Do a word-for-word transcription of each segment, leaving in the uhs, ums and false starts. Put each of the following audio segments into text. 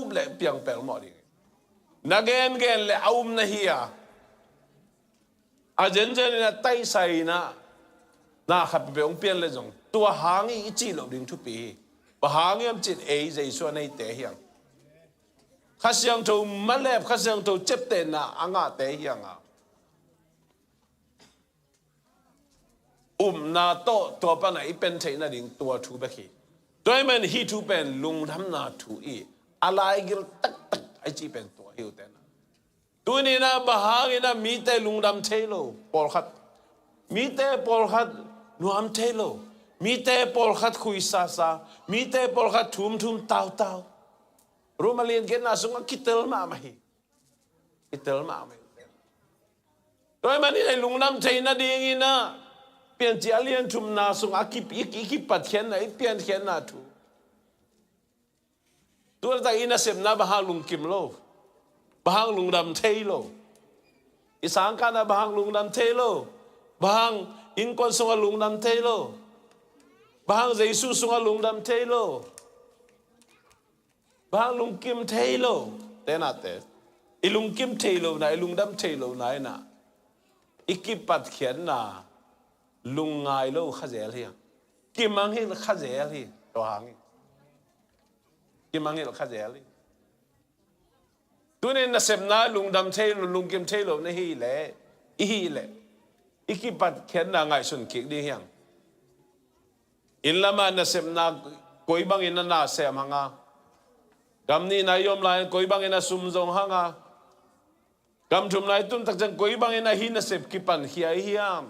up le piang pelmawh ding. Na gengen le a um na hi a, a zenzen in a taisai in a, na khat pe hong pian le zong tua hang i cih loh ding thupi hi. Bang hang hiam cih leh ei Jesu a neite hi hang. Kha Siangtho malep, Kha Siangtho ciaptehna a ngahte hi hang a, upna tawh tua pan a i pen theih nading tua thu bek hi. Tua ahih manin hih thu pen lungdamna thu hi. A laigil taktak a i cih pen tua hi uh tena. Tuni in a bang hangin a mite lungdam thei lo pawlkhat, mite pawlkhat nuam thei lo, mite pawlkhat khuisasa, mite pawlkhat thumthum tautau. Roma lian giatna sungah kitel mahmah hi. Kitel mahmah hi. Tua ahih manin a i lungdam thei nadingin a Piancil a lian thumna sungah a kip, i, i kipatkhiatna, i piankhiatna thu. Tuatak i nasepna bang hang lungkim lo? Bang hang lungdam thei lo? I sangkahna bang hang lungdam thei lo? Bang hang innkuan sungah lungdam thei lo? Bang hang Jesu sungah lungdam thei lo? Bang hang lungkim thei lo? Tenate. I lungkim thei lohna, i lungdam thei lohna in a, i kipatkhiatna lungngai lo kha zel hi. Kimangngilh kha zel hi. Tua hangin kimangngilh kha zel hi. Tunin nasepna lungdam thei lo, lungkim thei lo na hi leh, i hih leh, i kipatkhiatna ngaihsun kik ding hi hang. Inn lamah nasepna koi bangin a na sem hang a, gam nihna i om lai-in koi bangin a sum zong hang a, gam thumna i tun tak ciang koi bangin a hih nasep kipankhia i hiam?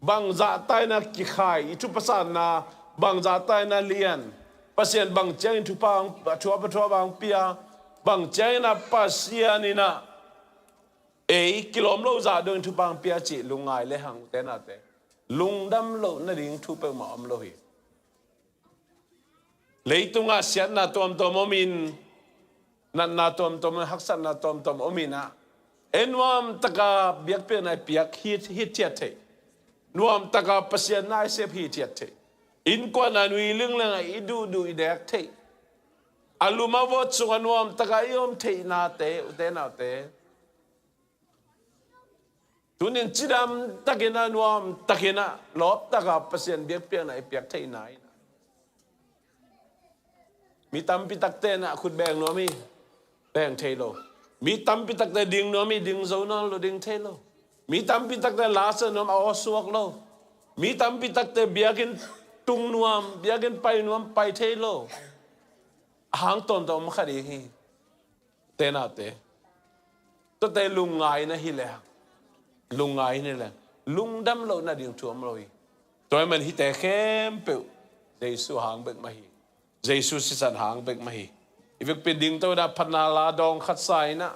Bang zahta in a kikhai, i thupha sanna bang zahta in a lian? Pasian bang ciangin thupha hong, a thuap, a thuap hong pia? Bang ciangin a Pasian in a ei kilawm lo zah dongin thupha hong pia cih lungngai le hang, tenate. Lungdam loh nading thu peuhmah om lo hi. Leitungah siatna tuamtuam omin, natna tuamtuam omin, haksatna tuamtuam omin a, ei nuamtaka biakpiakna i piak hi, hi thiat theih. Nuamtaka Pasian na i sep hi thiat theih. Innkuan a nui lingleng a i duhduh i nek theih. A lum a vot sungah nuamtaka i om theihnate, ute naute. Tunin cidam takin a, nuam takin a, lawp taka Pasian biakpiakna i piak theihna in a, mi tampi takte in a khut beng nuam hi, beng thei lo. Mi tampi takte ding nuam hi, ding zo nawn lo, ding thei lo. Mi tampi takte la sa nuam, a aw suak lo. Mi tampi takte biakinn tung nuam, biakinn pai nuam, pai thei lo. A hang tawntung om kha ding hi. Tenate. Tuate lungngai na hi leh, lungngai na hi leh, lungdam loh nading thu om lo hi. Tua ahih manin hihte khempeuh Jesu hang bek mah hi. Jesu sisan hang bek mah hi. I vekpi dingto in a phatna la dawng khat sa in a,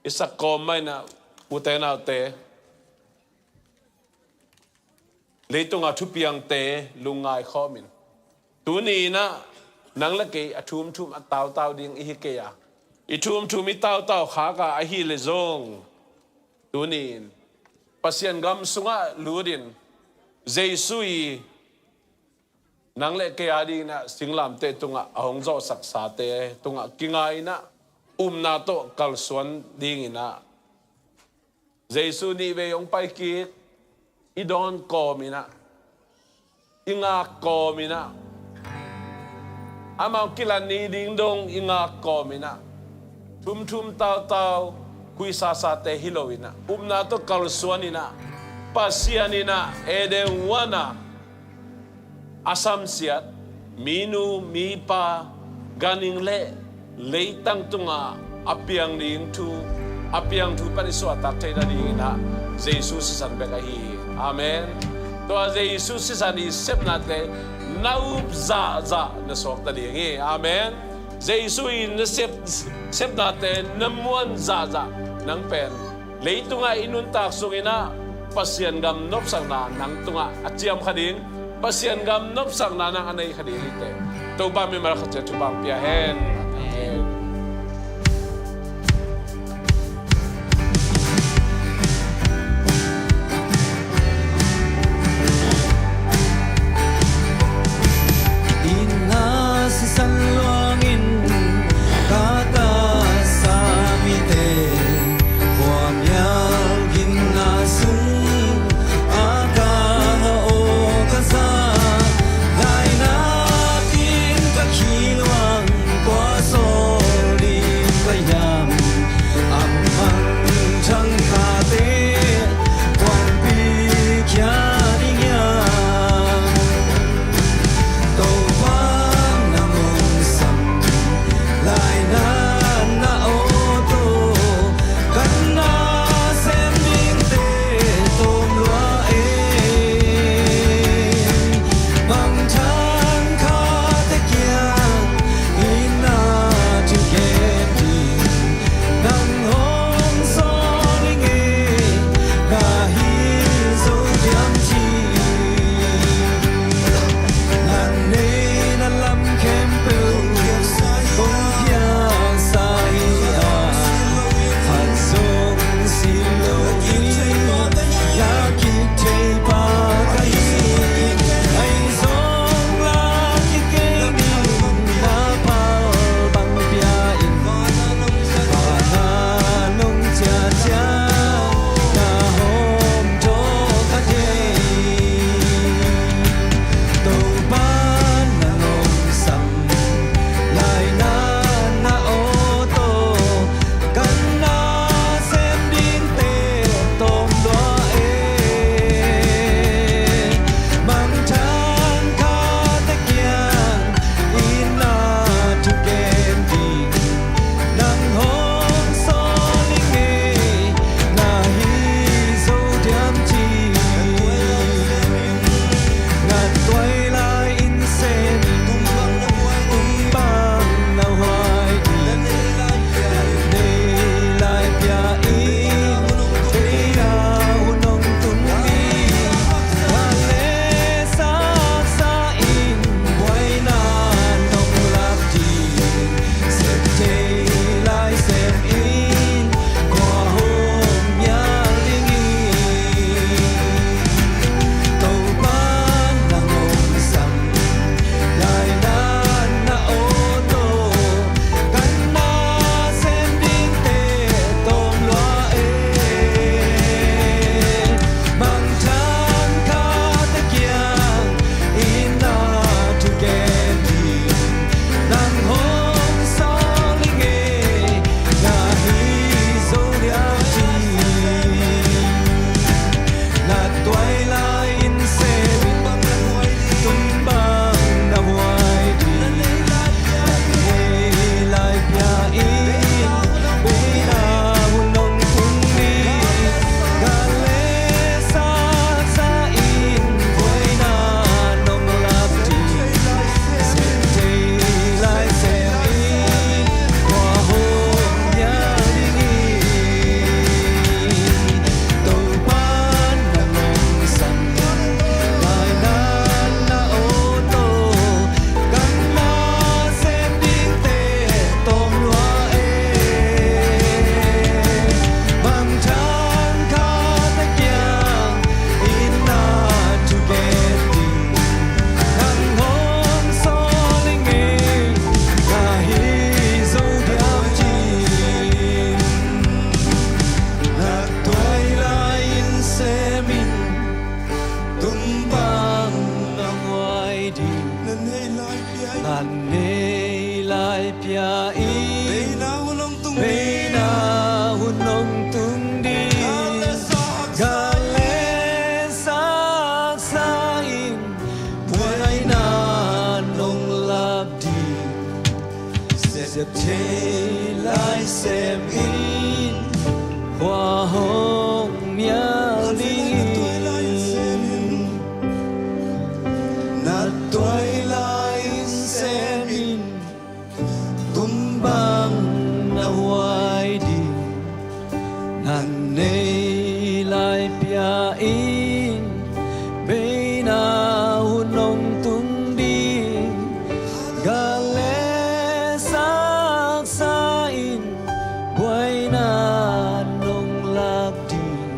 i sak kawm mah in a, ute naute. Leitunga thupiangte lungngai khawm in. Tuni in a nang le kei a thumthum a tautau ding i hi kei a, i thumthum i tautau khak a, ahih leh zong tuni in Pasian gam sungah lut in Jesu i nang le kei a ding in a singlamteh tungah a hong zawhsaksate tungah kinga in a, upna tawh kalsuan ding in a, Jesu nih vei hong pai kik, i dawn kawm in a, i ngak kawm in a, amau kilat ni ding dong i ngak kawm in a, thumthum tautau khuisasate hi lo in a, upna tawh kalsuan in a, Pasian in a Eden huan a a samsiat minu, mipa, ganhing le leitang tungah a piang ding thu, a piang thu pan i suahtak theih nading in a Jesu sisan bek ahi hi. Amen. Tua Jesu sisan i sepnate na up zahzah na suakta ding hi. Amen. Jesu i na sep, sepnate na muan zahzah nang pen leitungah i nuntak sung in a Pasian gam nopsakna nang tungah a ciam kha ding, Pasian gam nopsakna nang a nei kha ding hi teh. Topa mimal khat ciat thupha pia hen. Amen. Inn a sisan luang Pia in, beina hun hong tung ding, beina hun hong tung ding. Gal le sa haksa, gal le saksa in, buaina nong lak ding. Sep thei Lai Sem in, hua hong mial ding. Na tuai lai in sem in, tung bang na huai ding. Na nei lai pia in, beina hun hong tung ding. Gal le sa haksa in, buaina nong lak ding.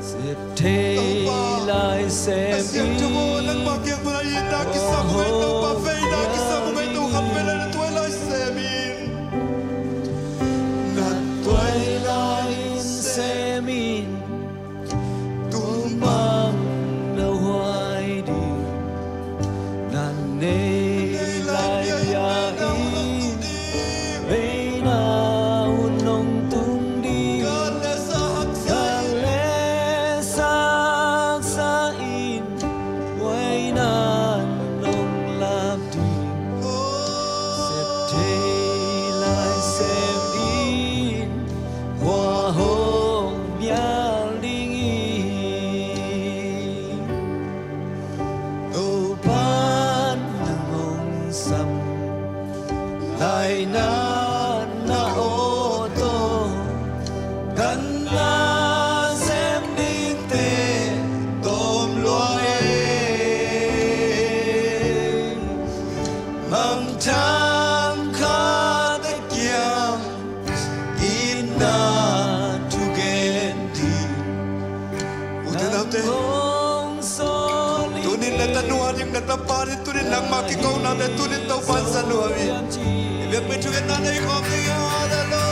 Sep thei lai sem in. Topa, ka siangtho aw, nangmah kiang pan a itna kisam uh ngai Topa, veina kisam uh ngai Topa, khat vei lai na tuai lai sem in. Na tuai lai in sem in, tung bang na huai ding. Na nei lai pia in, beina hun hong tung ding. Gal le sa haksa in, buaina nong lak ding. Sep thei lai sem in, hua hong mial ding hi. Topa'n nang hong sam lai na, na aw tawh, dan na sem dingte tawm lua e. Mangthang khate kiang itna thugen ding. U te nau te, tunin na tanu a ding na tapa ding, tunin nangmah kikona te, tunin Topa'n za nuam hi. I biakmi thugenna nei khawm ding hi. Halleluia.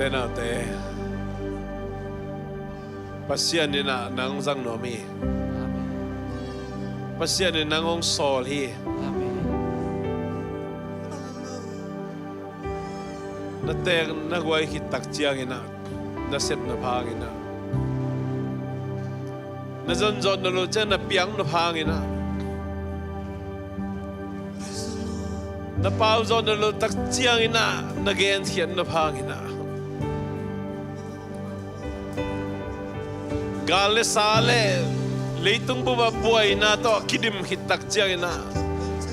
Ute naute, Pasian in ah nang hong zang nuam hi. Amen. Pasian in nang hong sawl hi. Amen. Na teek na guai khit tak ciangin ah, na sepna phangin ah, na zonzawh na lul ciang na piang na phangin ah, na pau zawh na lul tak ciangin ah, na genkhiatna phangin ah, gal le sa le leitung bup ah buaina tawh kidim khit tak ciangin ah,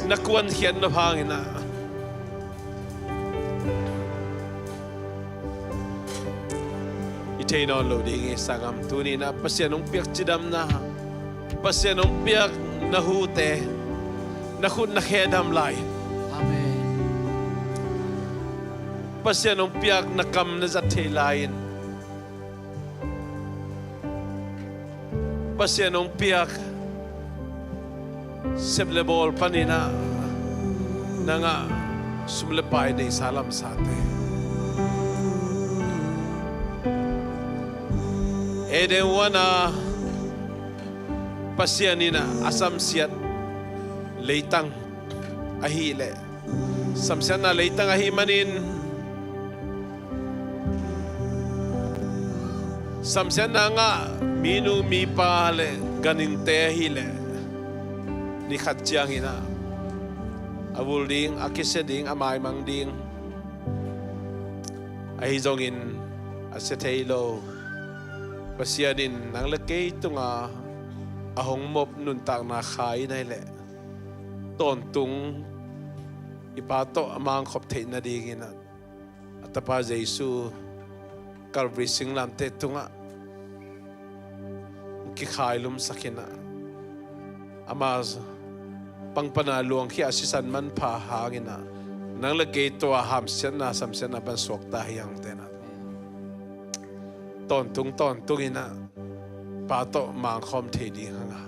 na kuankhiat nop hangin ah i thei nawn lo ding hi. Sanggam, tuni-in ah Pasian hong piak cidamna, Pasian hong piak na hute na khut na khe dam lai. Amen. Pasian hong piak na kam na zat thei lai-in, Pasian hong piak sep le bawl panin ah na ngah sum le pai neihsa lamsate, Eden huan ah Pasian in ah a samsiat leitang ahih leh, samsiatna leitang ahih manin samsiatna ngah minu mipa le ganhingte ahih leh, ni khat ciangin ah a vul ding, a kisia ding, a maimang ding. Ahi zongin a sia thei lo Pasian in nang le kei tungah a hong mop nuntakna kha in ahih leh, tawntung i Pa tawh a mangkhop theih nadingin ah a Tapa Jesu Calvary singlamteh tungah kikhailumsak in ah, ama pang pana luangkhia a sisan manpha hangin ah nang le kei tua hamsiatna samsiatna pan suakta hi hang. Tena tawntung tawntung in ah Pa tawh mangkhawm thei ding hang a,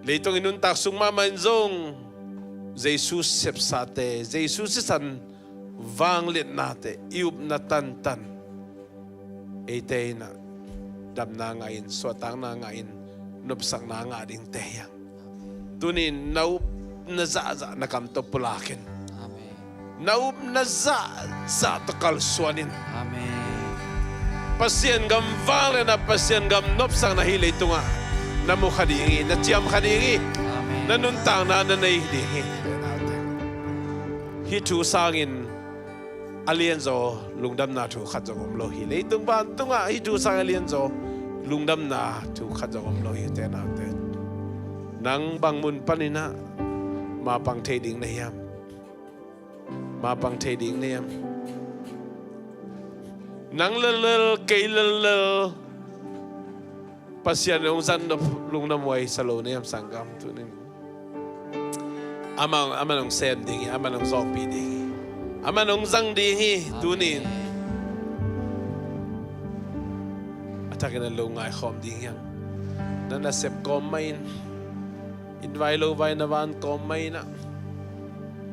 leitung i nuntak sung mahmah in zong Jesu sepsate, Jesu sisan vangliatnate, i upna tantan eite in ah damna ngah in, suahtakna ngah in, nopsakna ngah dingte hi hang. Tuni-in na upna zahzah na kam tawh pulak in. Amen. Na upna zahzah tawh kalsuan in. Amen. Pasian gam vangliatna, Pasian gam nopsakna hih leitungah na mu kha ding hi, na ciam kha ding hi. Amen. Na nuntakna na nei ding hi. Hih thu sangin a lianzaw lungdamna thu khat zong om lo hi. Leitung vantungah hih thu sang a lianzaw lungdamna thu khat zong om lo hi, ute naute. Nang bang mun panin ah mapang thei ding na hiam? Mapang thei ding na hiam? Nang lellel, kei lellel, Pasian in hong zat nop lungdam huai sa lo na hiam, sanggam? Tuni-in amah, amah in hong sem ding hi, amah in hong zawhpih ding hi, amah in hong zang ding hi. Tuni-in a thakin a lo ngaikhawm ding hi hang. Na nasep kawm mah in, in vai lo vai na van kawm mah in ah,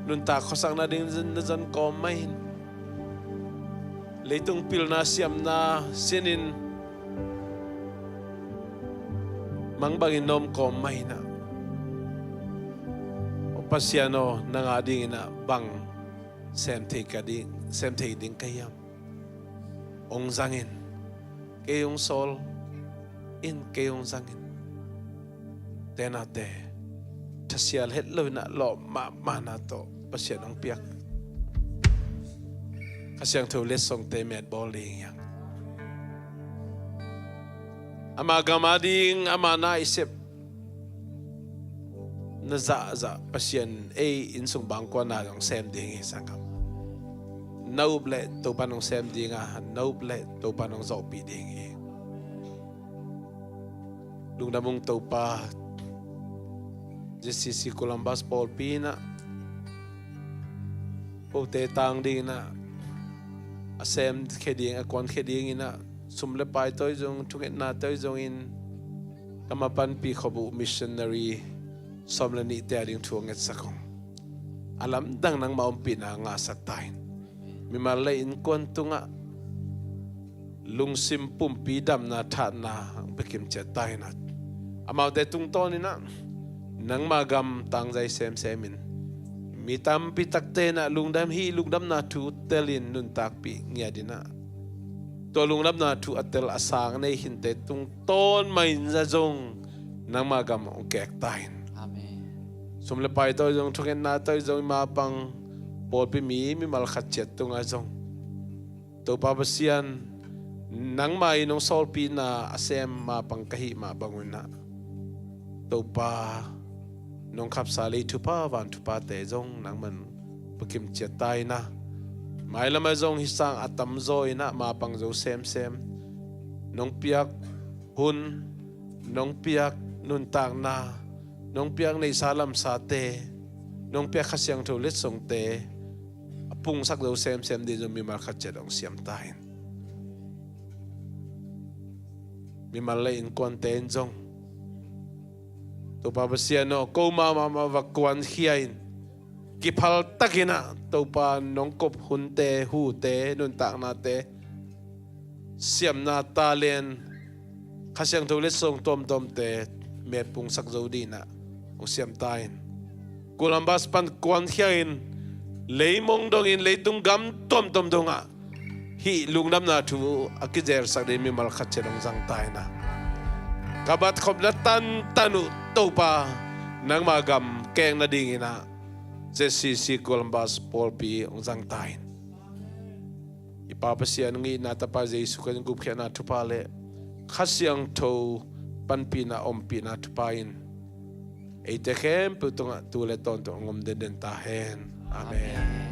nuntak khuasak nading na zon kawm mah in, leitung pilna siamna sinin mang bangin na om kawm mah in ah, aw Pasian aw, nang a dingin ah bang sem thei ka ding, sem thei ding ka hiam? Hong zang in, kei hong sawl in, kei hong zang in. Tenate, thasial het lo in ah lawp mahmahna tawh Pasian hong piak Kha Siangtho letsongte met bawl ding hi hang. Ama gam a ding, ama na i sep na zahzah Pasian ei inn sung bangkuana zong sem ding hi, sanggam. Na up leh Topa'n hong sem ding a, na up leh Topa'n hong zawhpih ding hi. Lungdam ung Topa. J C C Columbus pawlpi in ah, pote tang ding in ah, a sem khe ding, a kuan khe ding in ah, sum le pai tawh hi zong, thungetna tawh hi zongin, ka mapanpih khop uh missionary sawm le nihte a ding thu a ngetsak ung. A lamdang nangmah ompihna ngahsak ta in. Mimal le innkuan tungah lungsim pumpi damna, thatna hong pia kimciat ta in ah, amaute tungtawn in ah nangma gam tangzai semsem in, mi tampi takte in ah lungdam, hih lungdamna thu telin nuntakpih ngiat in ah, tua lungdamna thu a tel a sang nei khinte tungtawn mah in ah zong nangma gam hong keek ta in. Amen. Sum le pai tawh hi zong, thungetna tawh hi zong, i mapang pawlpi mi, mimal khat ciat tungah zong, Topa Pasian, nangmah in hong sawlpihna a sem mapang ka hih mah bangun ah, Topa, nong khapsa lei thupha, van thuphate zong nangman pukim ciat ta in ah, mailam ah zong hih sang a tamzaw in ah mapang zo semsem, nong piak hun, nong piak nuntakna, nong piak neihsa lamsate, nong piak Kha Siangtho letsongte a pungsak zo semsem ding zong mimal khat ciat hong siam ta in. Mimal le innkuante in zong, Topa Pasian aw, ko mahmah va kuankhia in, kiphal takin ah Topa nong kop hunte, hute, nuntaknate, siamna, talent, Kha Siangtho letsong tuamtuamte mepungsak zo ding in ah hong siam ta in. Columbus pan kuankhia in, leimong dongin leitung gam tuamtuam dongah hih lungdamna thu a kizelsak ding mimal khat ciat hong zang ta in ah, ka bat khopna tantan uh Topa, nangma gam keng nadingin ah Z C C Columbus pawlpi hong zang ta in. I Pa Pasian, i itna Tapa Jesu Khrih gupkhiatna thupha le Kha Siangtho panpihna, ompihna thupha in eite khempeuh tungah tu le tawntung hong om denden ta hen. Amen.